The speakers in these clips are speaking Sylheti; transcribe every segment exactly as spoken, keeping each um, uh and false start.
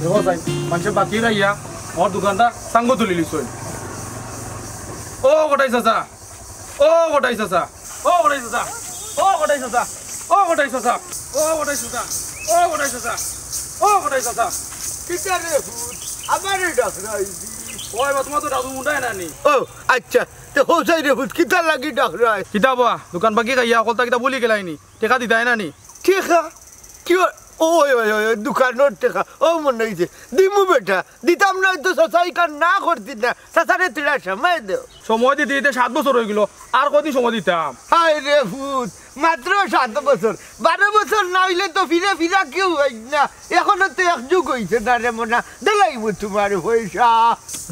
দেখো যাই, মানষে বাকি রাইয়া আমার দোকানটা সাঙ্গ তুলি লিছইন। ও কটাই চাচা, ও কটাই চাচা, ও কটাই চাচা, ও কটাই চাচা, ও কটাই চাচা, ও কটাই চাচা, ও কটাই চাচা, ও কটাই চাচা। কিতা রে পুত, আমারে ডাকরায়নি? ওই বা, তুমার তো দাদু মুন্ডায় না নি? ও আচ্ছা, তে হোসাই রে পুত, কিতা লাগি ডাকরায়? কিতা বা, দোকান বাকি খাইয়া হকলতা কিতা ভুলি গেলায়নি? টেকা দিতায় না নি? টেকা? কিওর? ওই, ওই, ওই, ওই, দোকানর টেকা। ও মনো অইছে। দিমু বেটা। দিতাম নায় তো চাচা ইখান না করতি না। চাচারে থুড়া সময় দেও। সময় দিতে দিতে সাত বছর অইগেলো। আর কয়দিন সময় দিতাম? হায় রে পুত, মাত্র সাত বছর। বারো বছর না অইলে তো ফিরে ফিরা কেউ অইন না। এখনো তো এক যুগ অইছে না রে মনা। দিলাইমু তুমার পয়সা।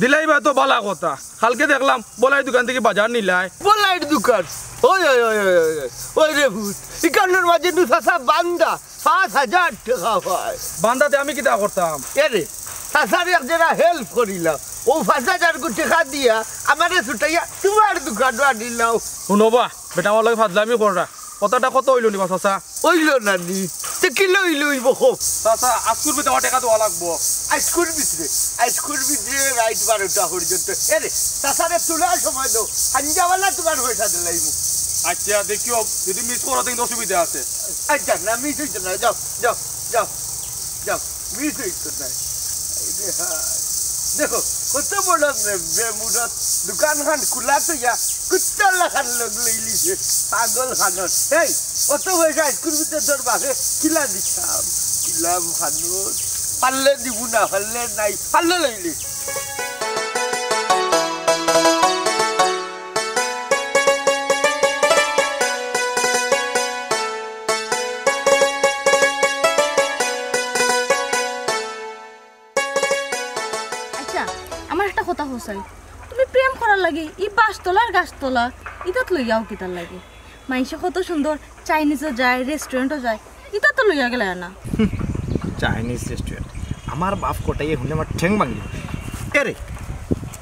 দিলাইবা তো ভালা কথা। কালকে দেখলাম বলাইর দোকান থাকি বাজার নিলায়। বলাইর দোকান? ওই, ওই, ওই, ওই, ওই, ওই। ওই রে পুত, ইখানর মাঝে নু চাচা বান্দা পাঁচ হাজার টেকা পায়। বান্দাতে আমি কিতা করতাম? এরে, চাচারে এক জেরা help করিলাও। অউ পাঁচ হাজার গু টেকা দিয়া আমারে ছুটাইয়া তুমার দোকানো আনিলাও। হুনো বা, বেটা আমার লগে ফাজলামি কররা। কথাটা কত অইলো নি বা চাচা? অইলো না নি? তে কিলা অইলে অইবো কও? চাচা, আইজকুর ভিতরে আমার টেকা দেওয়া লাগবো। আইজকুর ভিতরে? আইজকুর ভিতরে রাইত বারোটা পর্যন্ত। এরে, চাচারে তুলার সময় দেও। হাইঞ্জাবালা তুমার পয়সা দিলাইমু। আচ্ছা, দেখিও, যদি miss করো, তাইলে অসুবিধা আছে। আচ্ছা, না, miss অইতো না। যাও, যাও, যাও, যাও। Miss অইতো নায়। এই রে হায়। দেখো, কত বড় বে-, বেমুরত। দোকানখান খুলা থইয়া কুত্তার লাখান লগ লইলিছে। পাগল খানর। এই, অত পয়সা আইজকুর ভিতরে তোর বাপে কিলা দিতাম? কিলা খানর। পারলে দিমু, না পারলে নাই। পারলে লইলে। আচ্ছা, আমার একটা কথা কও চাই, তুমি প্রেম করার লাগি ই বাঁশতলার গাছতলা ইতাত লইয়া আও কিতার লাগি? মাইনষে কত সুন্দর Chinese-ও যায়, restaurant-ও যায়, ইতাত তো লইয়া গেলায় না। Chinese restaurant? আমার বাপ কটাইয়ে হুনলে আমার ঠ্যাং ভাঙ্গিবো। এরে,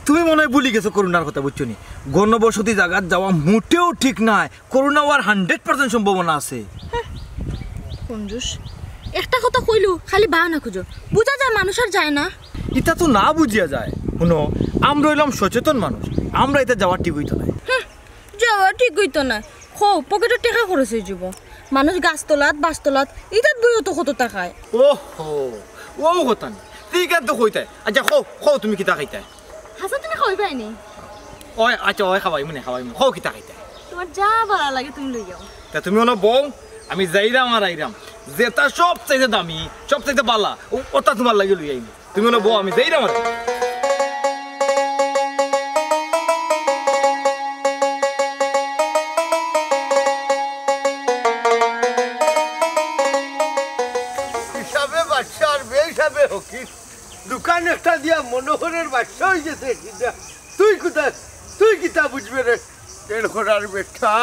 তুমি মনে অয় ভুলি গেছো করোনার কথা, বুঝছো নি? গণবসতি জাগাত যাওয়া মোটেও ঠিক নায়। করোনা অওয়ার hundred percent সম্ভাবনা আছে। হ্যাঁ, কঞ্জুস। একটা কথা কইলেউ খালি বাহানা খুঁজো। বুঝা যায় মানুষ আর যায় না। ইতা তো না বুঝিয়া যায়। হুনো, আমরা অইলাম সচেতন মানুষ, আমরা ইতা যাওয়া ঠিক অইতো নায়। হ্যাঁ, যাওয়া ঠিক অইতো নায়। কও, পকেটর টেকা খরচ অইযিবো। মানুষ গাছতলাত, বাঁশতলাত, ইতাত বইয়া তো কত টেকা খায়। ওহো, অউ কথা নি। ঠিক আছে তো কইতায়। আচ্ছা, কও, কও তুমি কিতা খাইতায়? হাছা তুমি খাওয়াইবায় নি? ওই, আচ্ছা, ওই খাওয়াইমু নে, খাওয়াইমু। কও কিতা খাইতায়? তুমার যা ভালা লাগে তুমি লই যাও। তে তুমি অনো বও, আমি যাইরাম আর আইরাম। যেটা সবচাইতে দামি, সবচাইতে ভালা, অউ, ওটা তুমার লাগি লই আইমু। তুমি অনো বও, আমি যাইরাম আর আইরাম। হিসাবে বাদশা আর বেহিসাবে ফকির। দোকান একটা দিয়া মনোহরের বাদশা অইগেছে কিনা? তুই কুতা, তুই কিতা বুঝবে রে? তেল খোরার বেটা।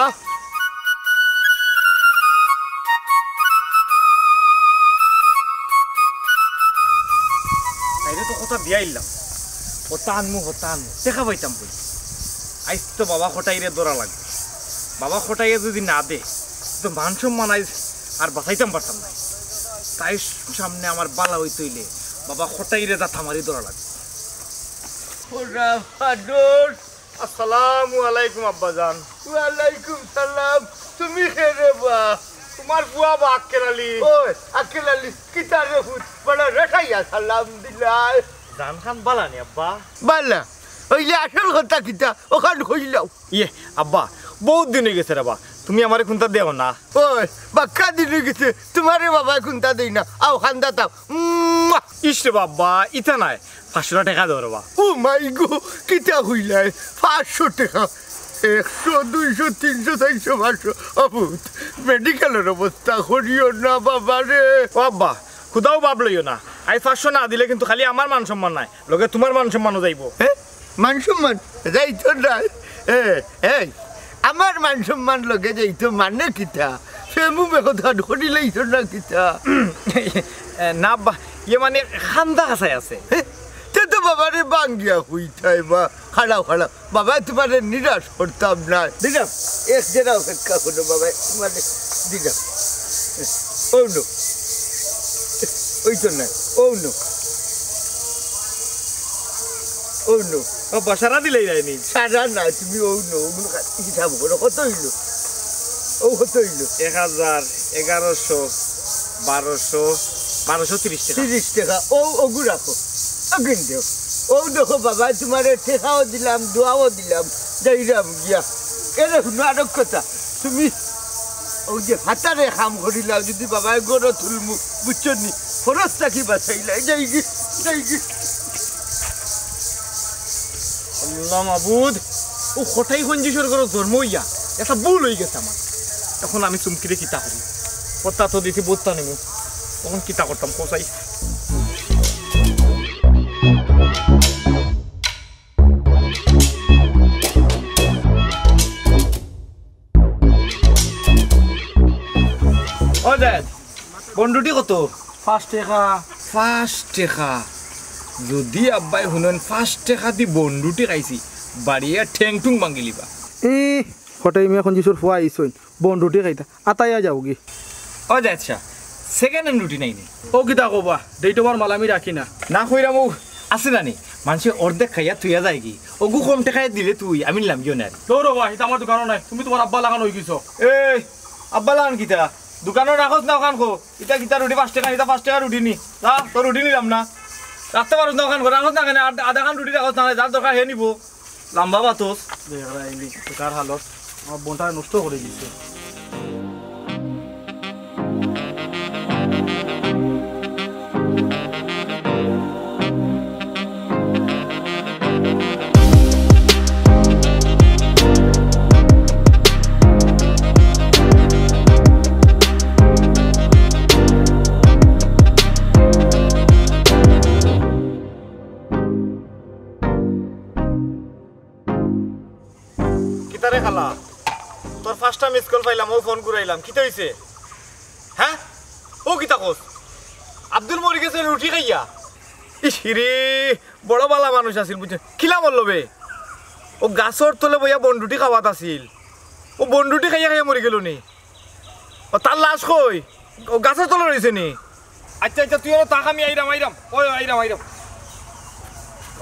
তাইরে তো কথা দিয়া আইলাম, কথা আনমু, কথা আনমু, টেকা পাইতাম কই? আইজ তো বাবা কটাইরে ধরা লাগবো। বাবা কটাইয়ে যদি না দে, তো মান সম্মান আইজ আর বাঁচাইতাম পারতাম না। তাইর সামনে আমার ভালা অইতে অইলে বাবা কটাইরে জাতা মারি ধরা লাগবো। ওরা ফাডর। আসসালামু আলাইকুম আব্বাজান। ওয়ালাইকুম সালাম। তুমি কে রে বা? তুমার পুয়া বা আক্কেল আলী। ওই, আক্কেল আলী, কিতা রে পুত? বড় রেখাইয়া সালাম দিলায়। জান খান বালা নি আব্বা? বালা। অইলে আসল কথা কিতা? অখান কইলাও। ইয়ে, আব্বা, বউত দিন অইগেছে রে বা, তুমি আমারে কুন্তা দেও না। ওই, বাক্কা দিন অইগেছে, তুমারে বাবায় কুন্তা দেই না। আও, কান্দাত আও। মুয়া! ইশ রে বা আব্বা, ইতা নায়, পাঁচশো টেকা দেও রে বা। ও মাই গো, কিতা কইলায়? পাঁচশো টেকা? একশো, দুইশো, তিনশো, চাইরশো, পাঁচশো। ও পুত, মেডিকেলর অবস্থা করিও না বাবারে। ও আব্বা, খুদাও বাপ লইও না, আইজ পাঁচশো না দিলে কিন্তু খালি আমার মান সম্মান নায়, লগে তুমার মান সম্মানও যাইবো। হে? মান সম্মান যাইতো নায়? এ, এই, আমার মান সম্মান লগে যাইতো মানে কিতা? প্রেমু বেহদান করিলাইছো না কিতা? এ, না বা, ইয়ে মানে কান্দা কাছাই আছে। হে? তে তো বাবারে ভাঙ্গিয়া কইতায় বা। খাড়াও, খাড়াও। বাবায় তুমারে নিরাশ করতাম নায়। দিলাম, এক জেরা অপেক্ষা করো বাবায়, তুমারে দিলাম। অউ নেও। অইতো নায়, অউ নেও। অউ নেও। ও বা, সারা দিলেই যায়নি। সারা না, তুমি অউ নেও, অগুন হিসাব করো, কত অইলো? অউ কত অইলো? এক হাজার, এগারোশো, বারোশো, বারোশো তিরিশ টেকা। তিরিশ টেকা, অউ, অগু রাখো। অগুন দেও। অউ দেখো বাবা, তুমারে টেকাও দিলাম, দোয়াও দিলাম, যাইরাম গিয়া। এরে হুনো আরক কথা, তুমি অউ যে ফাতারে কাম করিলাও, যুদি বাবায় গরো তুলমু, বুঝছো নি? খরচ থাকি বাঁচাইলাই, যাইগি, যাইগি। আল্লাহ মাবুদ, অউ কটাই কঞ্জুসর ঘরো জন্ম অইয়া একটা ভুল অইগেছে আমার। অখন আমি চুমকিরে কিতা করি? পত্তা তো দিতে বত্তা নিমু, অখন কিতা করতাম কও চাই? ও দাদ, বন্ডুটি কত? পাঁচ টেকা। পাঁচ টেকা? যুদি আব্বায় হুনইন পাঁচ টেকা দি বন্ডুটি খাইছি, বাড়িয়া ঠেং-ঠুং ভাঙ্গিলিবা। ই, কটাই মিয়া কঞ্জুসর ফুয়া আইছইন, বন্ডুটি খাইতা, আতাইয়া যাওগি। ও দাদ, আচ্ছা, second hand রুটি নাই নি? ও কিতা কও বা, ডেইটমার মাল আমি রাখি না। না কইরাম, অউ আছে না নি, মানষে অর্ধেক খাইয়া থুইয়া যায়গি, অগু কম টেকায় দিলে তুই, আমি নিলাম গিয়া নায়। দৌড়ো বা, ইতা আমার দোকানো নাই, তুমি তুমার আব্বা লাখান অইগেছো। এই, আব্বা লাখান কিতা? দোকানো রাখছ না অখান কও। ইতা কিতা রুটি পাঁচ টেকা, ইতা পাঁচ টেকা রুটি নি। যা, তোর রুটি নিলাম না। রাখতে পারছ না অখান কও, রাখছ না কেনে? আধ-, আধাখান রুটি রাখছ না, যার দরকার হে নিবো। লাম্বা বাতস। দেখরা ইনি বেকার হালত, আমার বন্ডটা নষ্ট করি দিছে। কিতারে খালা? তোর পাঁচটা miss call পাইলাম, অউ ফোন ঘুরাইলাম, কিতা অইছে? হে? অউ কিতা কছ? আব্দুল মরি গেছে রুটি খাইয়া? ইশ রে, বড় ভালা মানুষ আছিল, বুঝছো? কিলা মরলো বে? অউ গাছর তলে বইয়া বন্ডুটি খাওয়াত আছিল, অউ বন্ডুটি খাইয়া খাইয়া মরি গেলো নি। ও, তার লাশ কই? অউ গাছর তলে রইছে নি? আচ্ছা, আচ্ছা, তুই অনো থাক, আমি আইরাম, আইরাম। ওই, আইরাম, আইরাম।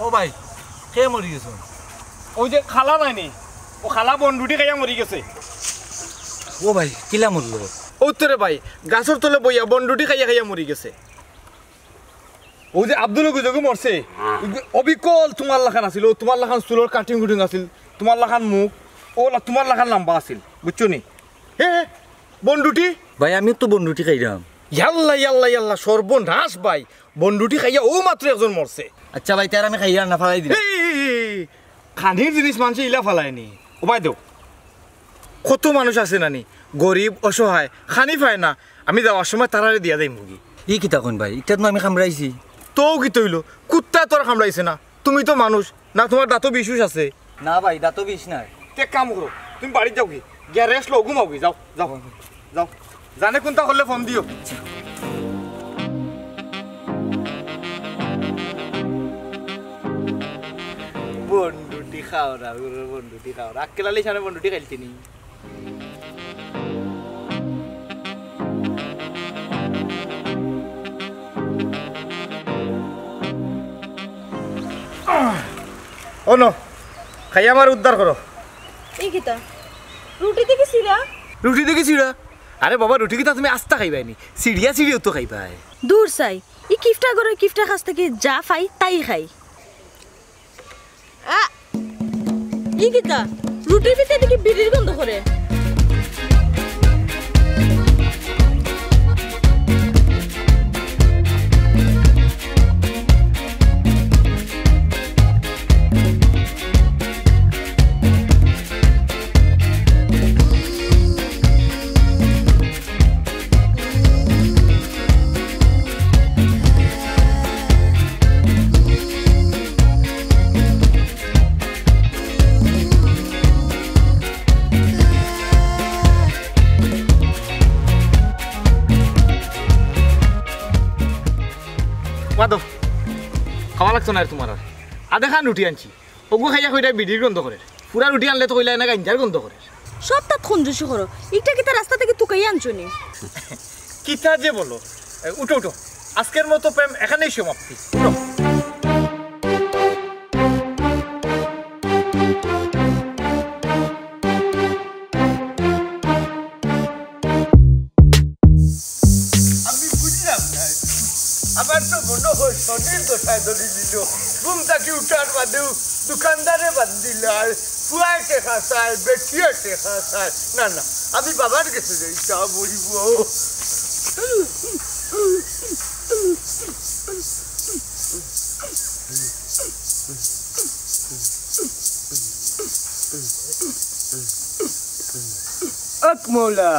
ও ভাই, কে মরি গেছে? অউ যে খালা নাই নি, অউ খালা বন্ডুটি খাইয়া মরি গেছে। ও ভাই, কিলা মরলো? অউ তো রে ভাই, গাছর তলে বইয়া বন্ডুটি খাইয়া খাইয়া মরি গেছে। অউ যে আব্দুল গুজগু মরছে, অবিকল তুমার লাখান আছিল, অউ তুমার লাখান চুলর cutting কুটিং আছিল, তুমার লাখান মুখ, অউ লা-, তুমার লাখান লাম্বা আছিল, বুঝছো নি? হে, হে, বন্ডুটি? ভাই, আমি তো বন্ডুটি খাইরাম। ইয়াল্লা, ইয়াল্লা, ইয়াল্লা, সর্বনাশ ভাই, বন্ডুটি খাইয়া অউ মাত্র একজন মরছে। আচ্ছা ভাই, তার আমি খাইরাম না, ফালাই দিন। এই, এই, এই, এই, খানির জিনিস মানষে ইলা ফালায় নি। ও ভাই দেও, কত মানুষ আছে না নি, গরিব, অসহায়, খানি পায় না, আমি যাওয়ার সময় তারারে দিয়া যাইমুগি। ই কিতা কইন ভাই, ইটা তো আমি কামড়াইছি। তো কিতা অইলো? কুত্তায় তোর কামড়াইছে না, তুমি তো মানুষ না, তুমার দাঁতো বিষ উষ আছে। না ভাই, দাঁতো বিষ নাই। তে এক কাম করো, তুমি বাড়িত যাওগি, গিয়া rest লও, ঘুমাওগি, যাও, যাও, যাও। জানে কুনটা করলে ফোন দিও। বন্ডুটি খাওরা, বন্ডুটি খাওরা। আক্কেল আলী সামনে বন্ডুটি খাইলতে নি। অনো, খাইয়া আমার উদ্ধার করো। ই কিতা? রুটি দেখি ছিড়া? রুটি দেখি ছিড়া? আরে বাবা, রুটি কিতা তুমি আস্তা খাইবায় নি? ছিড়িয়া ছিড়িয়াউ তো খাইবায়। দূর চাই, ই কিফটা ঘরর কিফটার কাছ থাকি যা পাই তাই খাই। আ, ই কিতা? রুটির ভিতরে দেখি বিড়ির গন্ধ করে। বাদ দেও, খাওয়া লাগতো না আর তুমার আর। আধা খান রুটি আনছি, অগু খাইয়া কইরায় বিড়ির গন্ধ করের। পুরা রুটি আনলে তো কইলায় না গাঞ্জার গন্ধ করের। সব তাত কঞ্জুসি করো, ইটা কিতা রাস্তা থাকি তুকাইয়া আনছো নি? কিতা যে বলো। এ, উঠো, উঠো, আজকের মতো প্রেম এখানেই সমাপ্তি। উঠো। ধনির গোসায় ধরি নিল। ঘুম থাকি উঠার বাদেউ দোকানদারে বান্দিলায়, ফুয়ায় টেকা চায়, বেটিয়ে টেকা চায়। না, না, আমি বাবার গেছে যাইতাম, মরিব। অক মৌলা,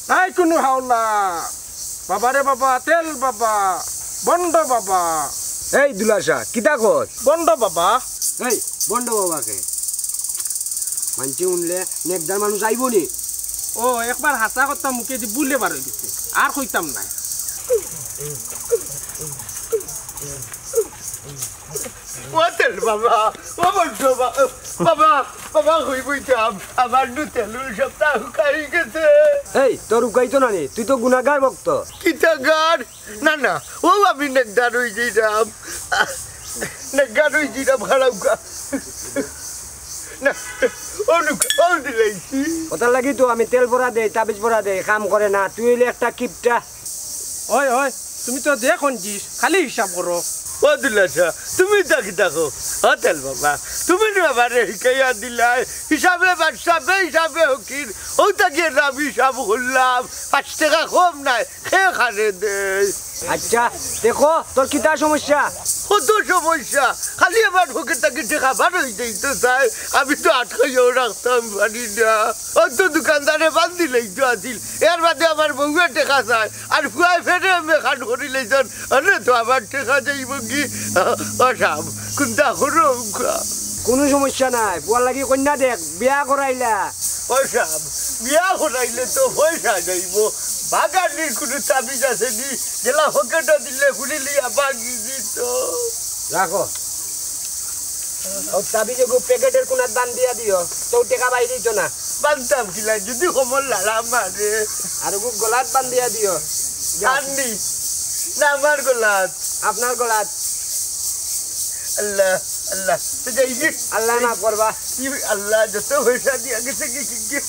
নাই কুনু হাওলা। বাবারে বাবা, তেল বাবা, বন্ড বাবা। এই দুলাশা, কিতা কর? বন্ড বাবা। এই, বন্ড বাবা কে? মানষে হুনলে নেকদার মানুষ আইবো নি? ও, একবার হাছা কথা মুখেদি বুলে বার অই গেছে, আর কইতাম নায়। ও তেল বাবা, ও বন্ধু বা-, বাবা, বাবা, কই বইতাম, আমার নু তেলুর সপ্তাহ হুকাই গেছে। এই, তোর হুকাইতো না নি, তুই তো গুনাগার ভক্ত। কিতা গার? না, না, ও আমি নেকদার অই যাইরাম, নেকদার অই যাইরাম, খাড়াউকা। না, ও নুকা, ও দিলাইছি। ওটার লাগি তো আমি তেল ভরা দেই, তাবিজ ভরা দেই, কাম করে না। তুই অইলে একটা কিপটা। ওই, ওই, তুমি তো দেখোন জিস, খালি হিসাব করো। ও দুলাশা, তুমি থাকি থাকো। ও তেল বাবা, তুমি না আমারে হিকাইয়া দিলায়, হিসাবে বাদশা, বে হিসাবে ফকির। ও তাকে নাম হিসাব করলাম, পাঁচ টেকা কম নায়, হে খানে দেয়। আচ্ছা, দেখো, তোর কিতা সমস্যা? কত সমস্যা, খালি আমার পকেট থাকি টেকা বার অই যাইতো চায়, আমি তো আটকাইয়াও রাখতাম পারি না। অত দোকানদারে বান্দিলাইতো আছিল, এর বাদে আমার বউয়ে টেকা চায়, আর ফুয়ায় ফেরে মেখান করিলাইছন, আরে তো আমার টেকা যাইবো কি? ও সাব, কুন্তা করো উকা। কুনু সমস্যা নাই, ফুয়ার লাগি কইন্যা দেখ, বিয়া করাইলা। ও সাব, বিয়া করাইলে তো পয়সা যাইবো, বাগানির কুনু তাবিজ আছে নি, যেলা পকেটো দিলে খুলি লিয়া ভাগি দিত। রাখো। ও তাবিজ এগু প্যাকেটের কোনাত বান্ধিয়া দিও, তো টেকা বাইর অইতো না। বানতাম কিলা, যদি কমর লালা মারে। আর এগু গলাত বান্ধিয়া দিও। যাও। আননি। না, আমার গলাত। আপনার গলাত। আল্লাহ, আল্লাহ। তো যাই গি। আল্লাহ মাফ করবা। ই আল্লাহ, যত পয়সা দিয়া গেছে কি, কি, কি।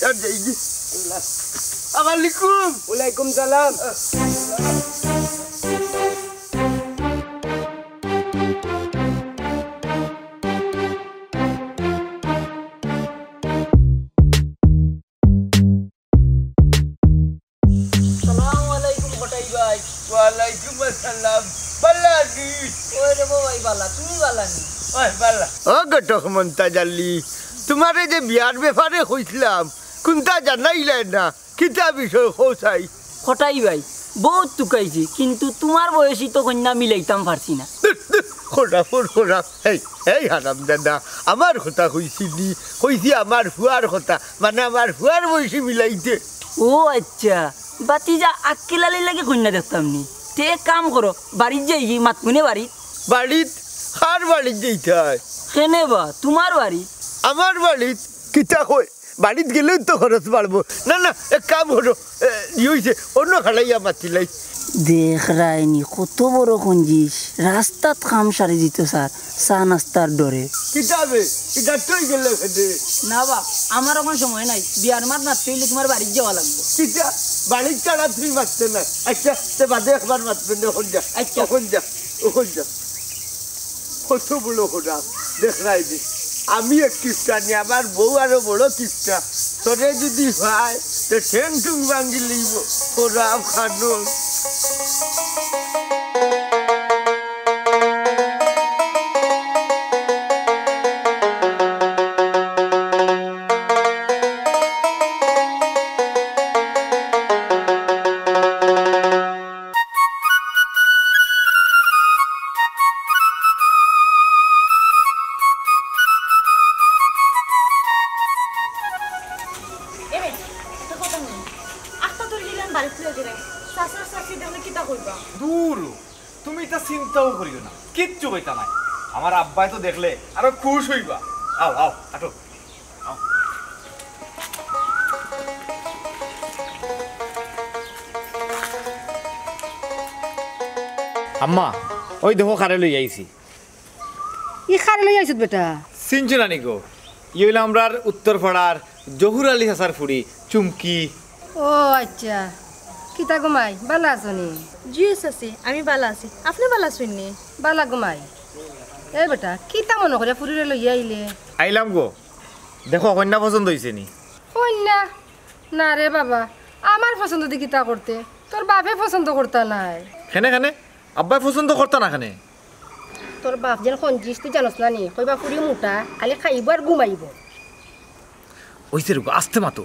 আর যাই গি। আল্লাহ। আসসালামু আলাইকুম। ওয়ালাইকুম সালাম। সালামু আলাইকুম কটাই ভাই। ওয়ালাইকুম আসসালাম। বালা নি? ওই রে বাবা, ভাই বালা, তুমি বালা নি? ওই বালা। ও ঘটক মন্তাজ আলী, তুমারে যে বিয়ার ব্যাপারে কইছলাম, কুন্তা জানাইলায় না। কিতা বিষয় কও চাই? কটাই ভাই, বউত তুকাইছি, কিন্তু তুমার বয়সী তো কইন্যা মিলাইতাম পারছি না। খোরা, ফোর খোরা। এই, এই হারামজাদা, আমার কথা কইছি নি, কইছি আমার ফুয়ার কথা, মানে আমার ফুয়ার বয়সী মিলাইতে। ও আচ্ছা, বাতিজা আক্কেল আলীর লাগি কইন্যা দেখতাম নি। তে এক কাম করো, বাড়িত যাইগি, মাতমুনে বাড়িত। বাড়িত? কার বাড়িত যাইতায়? কেনে বা, তুমার বাড়িত। আমার বাড়িত? কিতা কয়? বাড়িত গেলেউ তো খরচ বাড়বো। না, না, এক কাম করো, এ, ই অইছে, অন্য খাড়াইয়া মাতিলাই। দেখরায়নি, কত বড় কঞ্জুস, রাস্তাত কাম সারি দিতো চার, চা নাস্তার ডরে। কিতা বে, ইটা তুই গেলে খেতে? না বা, আমার অখন সময় নাই, বিয়ার মাত মাততে অইলে তুমার বাড়িত যাওয়া লাগবো। কিতা? বাড়িত ছাড়া তুই মাততে না। আচ্ছা, তে বাদে একবার মাতবে না, অখন যা, আচ্ছা। অখন যা, অখন যা। কত বড় খোরা, দেখরায়নি। আমি এক কিপটা নি, আমার বউ আরো বড় কিপটা। তোরে যদি পায়, তে ঠেং টুং ভাঙ্গি লইব। খোরা খানো। এ বে, একটা কথা হুনো। আখতা ধরি দিলাম বাড়িত লইয়া গেলে। চাচার চাচি দেখলে কিতা কইবা? দূর, তুমি ইতা চিন্তাও করিও না, কিচ্ছু কইতা নায়। আমার আব্বায় তো দেখলে আরো খুশ অইবা। আও, আও, আটো। আম্মা, ওই দেখো কারে লই আইছি। ই কারে লই আইছত বেটা? চিনছো না নি গো? ই অইলা আমরার উত্তর পাড়ার জহুর আলী চাচার ফুড়ি চুমকি। ও আচ্ছা। কিতা গো মাই, বালা আছো নি? জি চাচি, আমি বালা আছি। আপনে বালা আছইন নি? বালা গো মাই। এ বেটা, কিতা মনো করিয়া ফুরিরে লইয়া আইলে? আইলাম গো। দেখো, কইন্যা পছন্দ অইছে নি? কইন্যা? না রে বাবা, আমার পছন্দ দি কিতা করতে? তোর বাপে পছন্দ করতা নায়। কেনে, কেনে? আব্বায় পছন্দ করতা না কেনে? তোর বাপ যেন কঞ্জুস, তুই জানোস না নি? কইবা ফুরি মুটা, খালি খাইবো আর ঘুমাইবো। অইছে রে গো, আস্তে মাতো।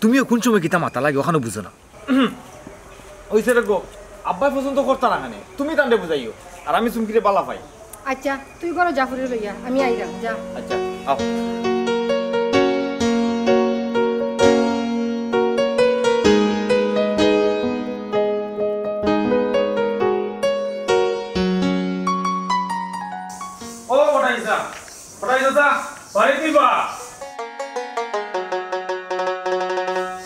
তুমিও কুন সময় কিতা মাতা লাগে, অখানও বুঝো না। অইছে রে গো, আব্বায় পছন্দ করতা না কেনে? তুমি তানরে বুঝাইও, আর আমি চুমকিরে বালা পাই। আচ্ছা, তুই ঘরো যা ফুরিরে লইয়া, আমি আইরাম, যা। আচ্ছা, আও। ও কটাই চাচা, কটাই চাচা, বাড়িত নি বা?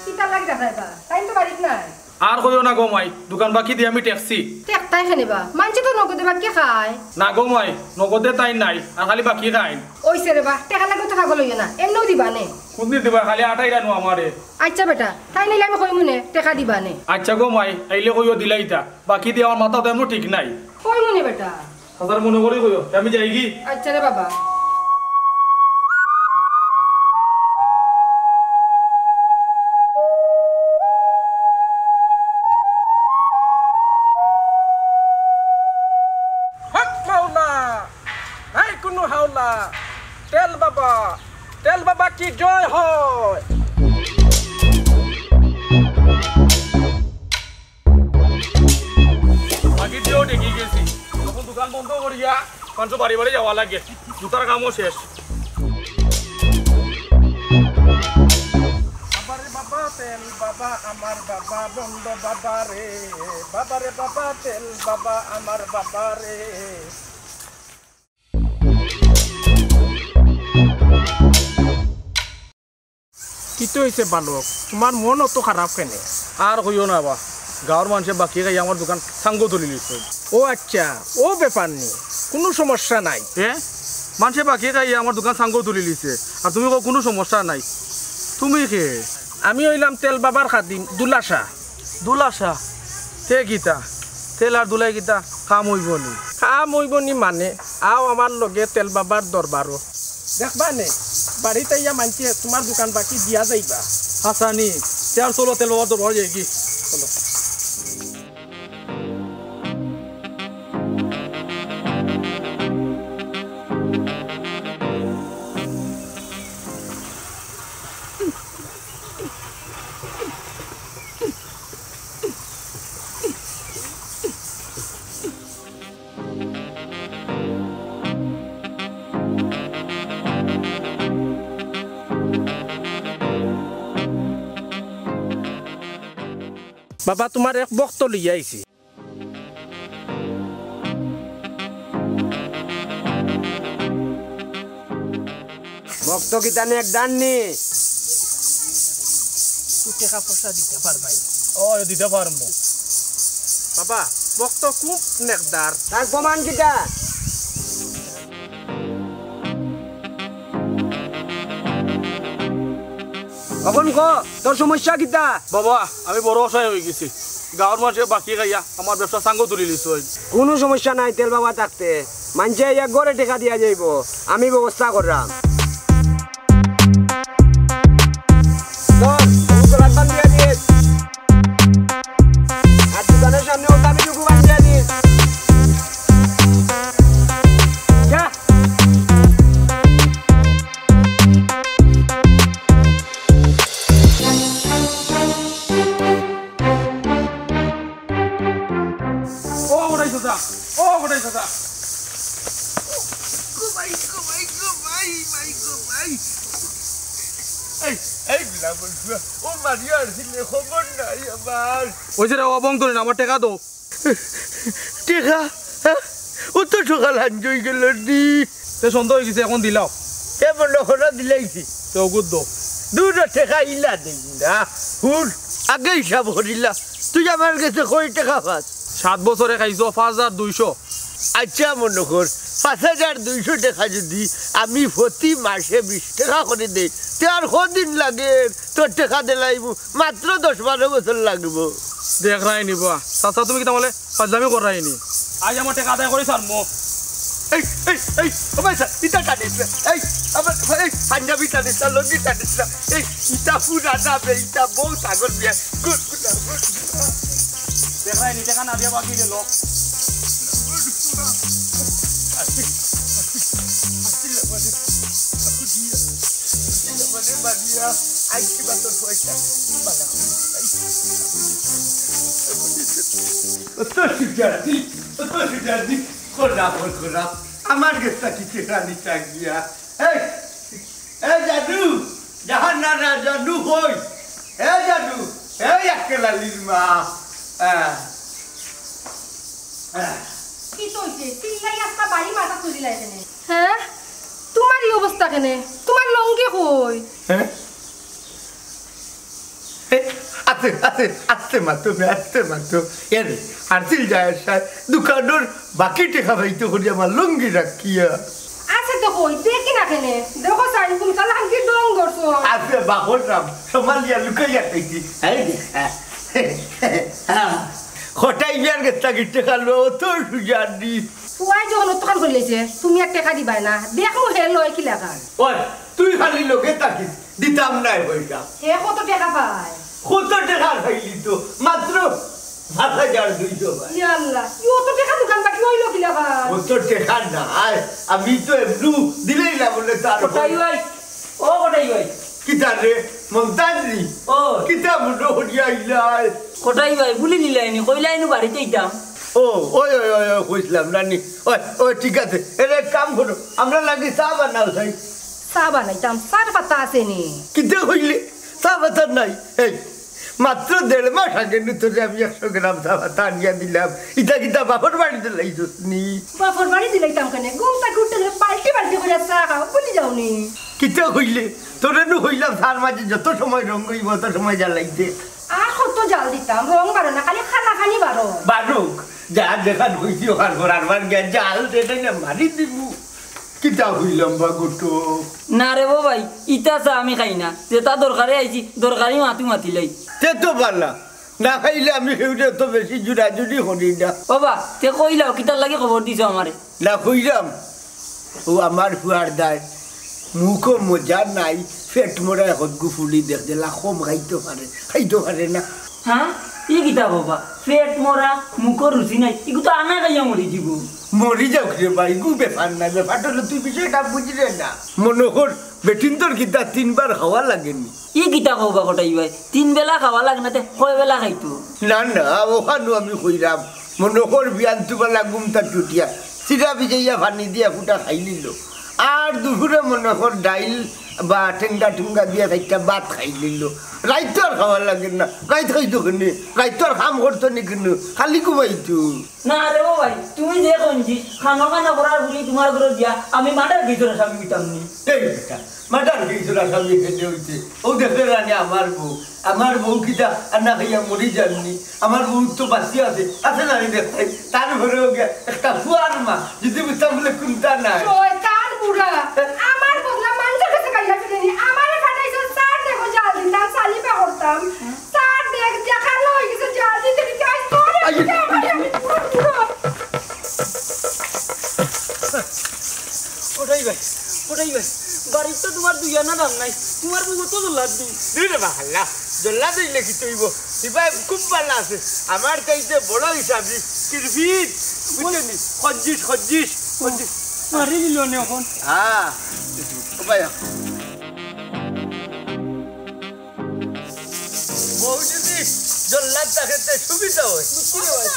কিতার লাগি দেখাইবা? তাইন তো বাড়িত নাই। আর কইও না গো মাই, দোকান বাকি দিয়া আমি ঠেকছি। ঠেকতায় কেনে বা? মানষে তো নগদে বাকি খায়। না গো মাই, নগদে তাইন নাই, আর খালি বাকি খাইন। অইছে রে বা, টেকা লাগলে তো পাগল অইও না, এমনেউ দিবা নে। কুনদিন দিবা, খালি আটাই রানো আমারে। আচ্ছা বেটা, তাইন আইলে আমি কইমু নে, টেকা দিবা নে। আচ্ছা গো মাই, আইলে কইও দিলাইতা, বাকি দিয়া আমার মাথাত এমনেউ ঠিক নাই। কইমু নে বেটা। হাজার মনো করি কইও, আমি যাইগি। আচ্ছা রে বাবা। হক মাওলা, নাই কুনু হাওলা। তেল বাবা, তেল বাবা কি জয় হয়। বাকি দিয়াও ঠেকি গেছি। অখন দোকান বন্ধ করিয়া মানষর বাড়ি বাড়ি যাওয়া লাগে। জুতার কামও শেষ। বাবারে বাবা, তেল বাবা, আমার বাবা, বন্ধ বাবা রে। বাবারে বাবা, তেল বাবা, আমার বাবা রে। কিতা অইছে বালক, তুমার মন অত খারাপ কেনে? আর কইও না বা, গাঁওর মানষে বাকি খাইয়া আমার দোকান সাঙ্গ তুলিলিছে। ও আচ্ছা, অউ ব্যাপার নি, কুনু সমস্যা নাই। এ? মানষে বাকি খাইয়া আমার দোকান সাঙ্গ তুলিলিছে, আর তুমি কও কুনু সমস্যা নাই। তুমি কে? আমি অইলাম তেল বাবার খাদিম, দুলাশা। দুলাশা? তে কিতা? তেল আর দুলাই কিতা কাম অইবো নি? কাম অইবো নি মানে, আও আমার লগে তেল বাবার দরবারো। দেখবা নে, বাড়িত আইয়া মানষে তুমার দোকান বাকি দিয়া যাইবা। হাছা নি? তে আর চলো, তেল বাবার দরবারো যাইগি। চলো। বাবা, তুমার এক ভক্ত লইয়া আইছি। ভক্ত কিতা নেকদার নি? তুই টেকা পয়সা দিতে পারবায়? ও, দিতে পারমু। বাবা, ভক্ত খুব নেকদার। তার প্রমাণ কিতা? অখন ক, তোর সমস্যা কিতা? বাবা, আমি বড় অসহায় অইগেছি। গাঁওর মানষে বাকি খাইয়া আমার ব্যবসা সাঙ্গ তুলিলিছে। কুনু সমস্যা নাই, তেল বাবা থাকতে। মানষে আইয়া ঘরে টেকা দিয়া যাইবো, আমি ব্যবস্থা কররাম। চল, অউ দোকান দিয়া দিস। আর দোকানর সামনে অউ দামি টুকু বান্ধিয়া দিস। যা। ও কটাই চাচা, ও কটাই চাচা। গো ভাই, গো ভাই, গো ভাই, ভাই, গো ভাই। এই, এই গুলা বন্ধু, ও মারিয়া আসলে খবর নাই আমার। অইছে রে, অবং ধরে না, আমার টেকা দেও। টেকা? হ্যাঁ? অত সকাল হাঞ্জ অইগেলো নি। তে সন্ধ্যা অইগেছে, অখন দিলাও। তে মনো করো দিলাইছি। তে অগুত দেও। দুরো টেকা ইলা দেই না। হুন, আগে হিসাব করিলা। তুই আমার গেছে কয় টেকা পাস? সাত বছরে খাইছো পাঁচ হাজার দুইশো। আচ্ছা, মনো কর, পাঁচ হাজার দুইশো টেকা যুদি আমি প্রতি মাসে বিশ টেকা করি দেই, তে আর কদিন লাগের তোর টেকা দিলাইমু? মাত্র দশ বারো বছর লাগবো। দেখরায়নি বা। চাচা, তুমি কিতা মনে ফাজলামি কররায়নি? আইজ আমার টেকা আদায় করি ছাড়মু। এই, এই, এই, ও ভাই সাব, ইতা টানিস না। এই, আমার, এই, পাঞ্জাবি টানিস না, লুঙ্গি টানিস না। এই, ইতা পুরানা বে, ইতা বউত আগর বিয়া। Good, good, good. দেখরায়নি, টেকা না দিয়া বাকি গেল। অত সুজাতি, অত সুজাতি, খোরা, খোরা, খোরা। আমার গেছে কি টেকা নিতা গিয়া? এই, এই জাদু, জাহানারা জাদু কই? এই জাদু, এই আক্কেল আলীর মা। আহ, আহ। কিতা অইছে? চিল্লাই আস্তা বাড়ি মাথা তুলি লাইছে নে। হ্যাঁ? তুমার ই অবস্থা কেনে? তুমার লুঙ্গি কই? হ্যাঁ? এ, আস্তে, আস্তে, আস্তে মাতো, আস্তে মাতো। এরে, আরছিল যায় সায়, দোকানর বাকি টেকা পাইতো করি আমার লুঙ্গি রাখিয়া। আছে তো কই, দেখি না কেনে? দেখো সাইন কোন কালা আনকি ডং ধরছো। আছে বাহর নাম, সোমালিয়া লুকাইয়া খাইছি। এই দেখ, হ্যাঁ। হ্যাঁ। কটাই বিয়ার গেছে কি টেকা লো, অত সুজানি। পুয়াই যখন অতখান করিলাইছে, তুমি আর টেকা দিবায় না। দেখো হে লয় কি লাগান। ওই, তুই খালি লগে থাকিস, দিতাম নায় পয়সা। হে কত টেকা পায়? কত টেকা পাইলি তো? মাত্র পাঁচ হাজার দুইশো পায়। ইয়া আল্লাহ, ই অত টেকা দোকান বাকি অইলো কি লাগান? অত টেকা নায়, আমি তো এমনু দিলেই না বলে তার কটাই ভাই, ও কটাই ভাই। কিতা রে, মন্তাজ নি? ও। কিতা মনো করিয়া আইলায়? কটাই ভাই, ভুলি নিলায়নি, কইলায়নি বাড়িত আইতাম। ও, ওই, ওই, ওই, ওই, কইছিলাম না নি। ওই, ওই, ঠিক আছে। এরে এক কাম করো, আমরার লাগি চা বানাও চাই। চা বানাইতাম, চার পাতা আছে নি? কিতা কইলে? চা পাতা নাই? এই, মাত্র দেড় মাস আগে নু তোরে আমি একশো গ্রাম চা পাতা আনিয়া দিলাম। ইতা কিতা বাপর বাড়িত লাইছস নি? বাপর বাড়িত লাইতাম কেনে? ঘুম থাকি উঠতে ধরে বালতি বালতি করিয়া চা খাও, ভুলি যাও নি? কিতা কইলে? তোরে নু কইলাম চার মাঝে যত সময় রং অইবো, অত সময় জ্বালাইতে। আর কত জাল দিতাম, রং বারো না, খালি খানা খানি বারো। বারুক, যা যেখান কইছি ওখান কর, আর বার গিয়া জাল দে, নাইলে মারি দিমু। কিতা কইলাম বা ঘটক? না রে বো ভাই, ইতা চা আমি খাই না। যেতা দরকারে আইছি, দরকারি মাতু মাতিলাই। তে তো বালা, না খাইলে আমি কেউরে তো বেশি জুরাজুরি করি না। ও বা, তে কইলাও, কিতার লাগি খবর দিছো আমারে? না কইলাম, ও আমার ফুয়ার দায়, মুখো মজা নাই, পেট মরা এখন গুফুলি দেখ দিলা, কম খাইতো পারে, খাইতো পারে না। হ্যাঁ? ই কিতা বাবা? পেট মরা, মুখো রুচি নাই, ইগু তো আনা খাইয়া মরি যিবো। মরি যাউক রে ভাই, ইগু ব্যাপার না, ব্যাপারটা অইলো তুই বিষয়টা বুঝরে না। মনো কর, বেটিন্তর কিতা তিনবার খাওয়া লাগেনি? ই কিতা কও বা কটাই ভাই? তিন বেলা খাওয়া লাগে না, তে কয় বেলা খাইতো? না, না, ওখানো আমি কইরাম। মনো কর বিয়ান তুবালা ঘুমতা উঠিয়া, চিরা ভিজাইয়া পানি দিয়া ফুটা খাইলিলো। আর দুপুরে মনো কর ডাইল বা টেংগা টুংগা দিয়া চাইরটা ভাত খাইলিলো। রাইতো আর খাওয়া লাগে না। রাইত খাইতো কেনে? রাইতো আর কাম করতো নি কেনে? খালি ঘুমাইতো। না রে ও ভাই, তুমি যে কঞ্জুস, খানো খানা করার বুলি তুমার ঘরো দিয়া আমি মার্ডার কেইসর আসামি অইতাম নি। এই বেটা, মার্ডার কেইসর আসামি কেনে অইতে? ও দেখলে রানি আমার বউ, আমার বউ কিতা আনা খাইয়া মরি যাননি? আমার বউ তো বাঁচিয়া আছে, আছে না নি দেখতে? তার ঘরেও গিয়া একটা ফুয়ার মা, যদি বুঝতাম বলে কুন্তা নাই। শয়তান বুড়া, আমার বদলা মানষর গেছে গাইয়া ফিরেনি, আমারে ফাটাইছো, চার দেখো জাল দিতাম, চালি পা করতাম। তার দেখ, দেখালো হয়ে গেছে, যা দিতে দিতে আইস তোরে আই। দিতে আমারে আমি পুরো পুরো। ওটাই ভাই, ওটাই ভাই। বাড়ির তো তুমার দুই আনা দাম নাই, তুমার বউ তো জল্লাদ নি। দুই রে বাহাল্লা, জল্লাদ অইলে কিতা অইবো? ইবায় খুব ভালা আছে, আমার চাইতে বড় হিসাবি, কিরফিট, বুঝছো নি? কঞ্জুস, কঞ্জুস, কঞ্জুস। মারি দিল নে এখন। হ্যাঁ, ও ভাই। বউ যদি জল্লাদ থাকে, তে সুবিধা হয়। বুঝছি রে ভাই।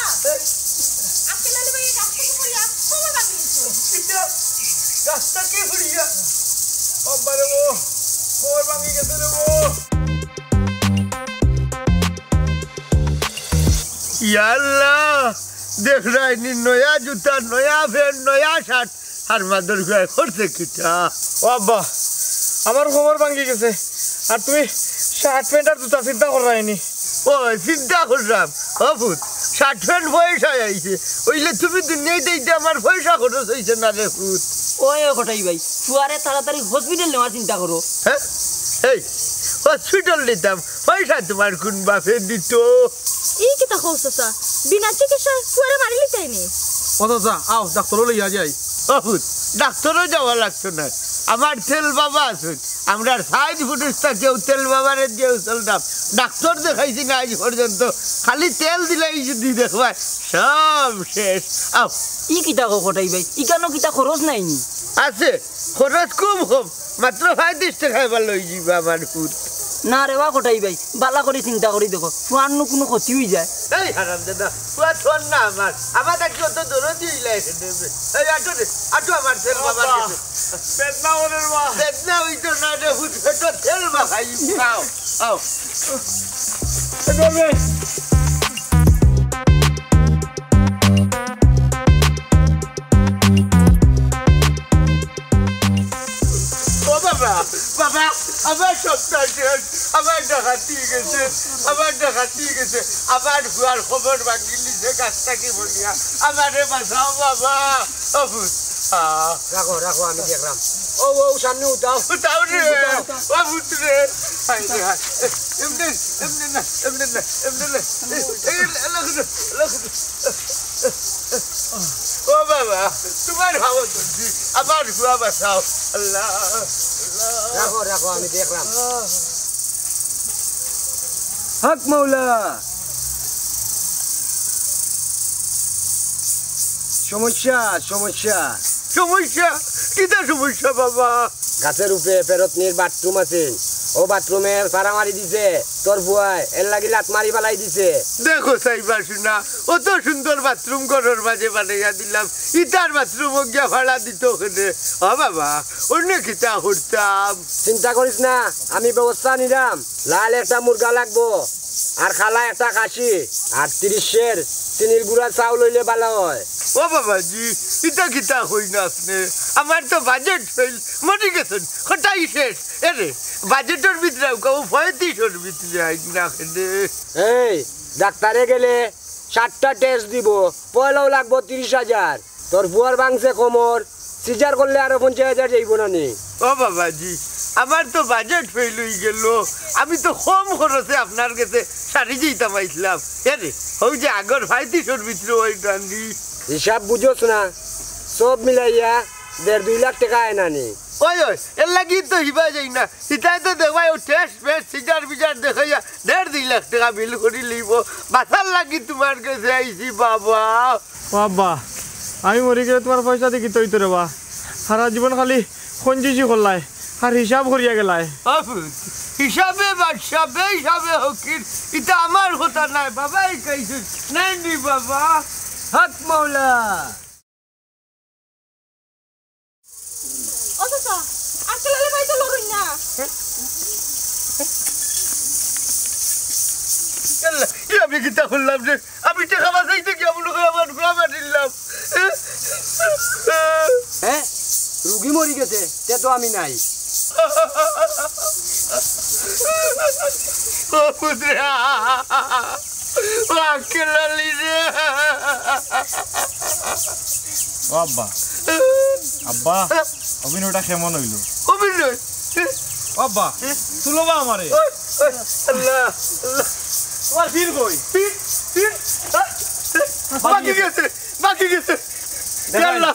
আক্কেল আলী ভাই, এই গাছ থেকে পড়িয়া কোমর ভাঙি গেছে। এটা গাছ থেকে পড়িয়া? বাবা রে বউ, কোমর ভাঙি গেছে রে বউ। ইয়া আল্লাহ, দেখরায়নি নয়া জুতা, নয়া প্যান্ট, নয়া শার্ট, আর মাদর গুয়ায় করছে কিতা? ও আব্বা, আমার কোমর ভাঙি গেছে, আর তুমি শার্ট প্যান্ট আর জুতা চিন্তা কররায়নি। ও, চিন্তা কররাম। ও পুত, শার্ট প্যান্ট পয়সায় আইছে, অইলে তুমি দুনিয়াত আইতে আমার পয়সা খরচ অইছে না রে পুত। ওই, ওই কটাই ভাই, ফুয়ারে তাড়াতাড়ি হসপিটাল নেওয়ার চিন্তা করো। হ্যাঁ? এই, হসপিটাল নিতাম, পয়সা তুমার কুন বাপে দিতো? ই কিতা কও চাচা? বিনা চিকিৎসায় ফুয়ারে মারিলিতায়নি? ও চাচা, আও, ডাক্তারো লইয়া যাই। ও পুত, ডাক্তারো যাওয়া লাগতো নায়। আমার তেল বাবা আছইন, আমরার সাইড ফুটুস থাকিও তেল বাবারে দিয়া চলতাম। ডাক্তার দেখাইছি না আইজ পর্যন্ত, খালি তেল দিলাই যদি দেখবায়, সব শেষ। আও। ই কিতা কও কটাই ভাই, ইখানো কিতা খরচ নাইনি? আছে, খরচ খুব কম, মাত্র পঁয়ত্রিশ টেকায় ভালা অইযিবা আমার পুত। না রে বা কটাই ভাই, ভালা করি চিন্তা করি দেখো, ফুয়ার নু কুনু ক্ষতি অইযায়। এই হারামজাদা, ফুয়া তোর না আমার, আমার থাকি অত দরদি অইলা এখানে। এই আটো রে, আটো আমার তেল বাবার গেছে। বেদনা অইতো না রে পুত, পেটো তেল মাখাই, খাও, খাও। ও বাবা, বাবা, আমার সব শেষ, আমার ডাকাতি গেছে, আমার ডাকাতি গেছে, আমার ফুয়ার কমর ভাঙ্গিলিছে গাছ থাকি পড়িয়া, আমারে বাঁচাও বাবা। ও পুত, আহ। রাখো, রাখো, আমি দেখরাম। ও, ও, সামনে উঠাও। উঠাও রে, উঠাও। ও পুত রে। হায় রে হায়। এমনে, এমনে না, এমনে না, এমনে না। এই, এই, এই, লাগো, লাগো। ও বাবা, তুমার ভালো ধরছি, আমার ফুয়া বাঁচাও। আল্লাহ, আল্লাহ। রাখো, রাখো, আমি দেখরাম। হক মাওলা। সমস্যা, সমস্যা। সমস্যা? কিতা সমস্যা বাবা? গাছর উপরে ফেরতনির বাথরুম আছে, ও বাথরুমে ফাড়া মারি দিছে তোর ফুয়ায়, এরলাগি লাত মারি ফালাই দিছে। দেখো চাইবা শুনা, অত সুন্দর বাথরুম ঘরর মাঝে বানাইয়া দিলাম, ইতার বাথরুমো গিয়া ফাড়া দিতো কেনে? ও বাবা, অইন্য কিতা করতাম? চিন্তা করিস না, আমি ব্যবস্থা নিরাম। লাল একটা মুরগা লাগবো, আর কালা একটা খাসি, আর তিরিশ সের চিনির গুড়া চাউল অইলে ভালা অয়। ও বাবাজি, ইতা কিতা কইন আপনে? আমার তো বাজেট ফেইল, মরি গেছইন, কটাই শেষ। এরে, বাজেটর ভিতরে আউক্কা, ও পঁয়ত্রিশর ভিতরে আইন না কেনে? এই, ডাক্তারে গেলে সাতটা টেস্ট দিবো, পয়লাউ লাগবো তিরিশ হাজার। তোর ফুয়ার ভাঙছে কমর, সিজার করলে আরো পঞ্চাশ হাজার যাইবো না নি? ও বাবাজি, আমার তো বাজেট ফেইল অইগেলো, আমি তো কম খরচে আপনার গেছে সারি যাইতাম আইছলাম। এরে, অউ যে আগর পঁয়ত্রিশর ভিতরে অয় না নি। হিসাব বুঝোস না, সব মিলাইয়া দেড় দুই লাখ টেকা আয় না নি। ওই, ওই, এরলাগি তো হিবা যাই না। ইতায় তো দেখবায়, অউ টেস্ট ফেস্ট, সিজার বিজার দেখাইয়া দেড় দুই লাখ টেকা বিল করি লইবো। বাঁচার লাগি তুমার গেছে আইছি বাবা। ও আব্বা, আমি মরি গেলে তুমার পয়সা দি কিতা অইতো রে বা? সারা জীবন খালি কঞ্জুসি করলায়, আর হিসাব করিয়া গেলায়। ও পুত, হিসাবে বাদশা, বেহিসাবে ফকির, ইতা আমার কথা নায়, বাবায় কইছইন, নায় নি বাবা? হক মাওলা। ও চাচা, আক্কেল আলী ভাই তো লড়ইন না। আল্লাহ, ই আমি কিতা করলাম রে? আমি টেকা বাঁচাইতে গিয়া মনে কয় আমার ফুয়া মারিলাম। হ্যাঁ, রুগী মরি গেছে, তে তো আমি নাই। ও পুতরা, ও আক্কেল আলী রে। ও আব্বা, আব্বা, অভিনয়টা কেমন অইলো? অভিনয়? ও আব্বা, তুলো বা আমারে। ওই, ওই, আল্লাহ, আল্লাহ। তুমার পীর কই? পীর, পীর, হ্যাঁ? বাকি গেছে, বাকি গেছে। ইয়া আল্লাহ।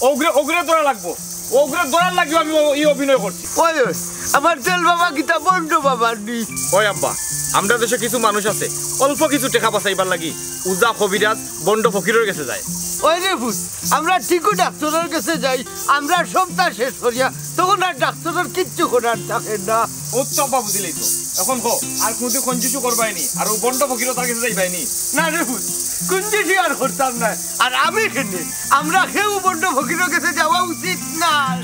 অগুরে, অগুরে ধরা লাগবো। অগুরে ধরার লাগিউ আমি ই অভিনয় করছি। ওই, ওই, আমার তেল বাবা কিতা ভন্ড বাবা নি? ওই আব্বা, আমরার দেশো কিছু মানুষ আছে, অল্প কিছু টেকা বাঁচাইবার লাগি উজা, কবিরাজ, ভন্ড ফকিরর গেছে যায়। ওই রে পুত, আমরা ঠিকউ ডাক্তরর গেছে যাই, আমরার সবতা শেষ করিয়া, তখন আর ডাক্তরর কিচ্ছু করার থাকে না। অউ তো আব্বা বুঝিলাই তো। অখন কও, আর কুনুদিন কঞ্জুসি করবায় নি, আর অউ ভন্ড ফকিরর গেছে যাইবায় নি? না রে পুত, কঞ্জুসি আর করতাম নায়। আর আমি কেনে, আমরা কেউ ভন্ড ফকিরর গেছে যাওয়া উচিত নায়।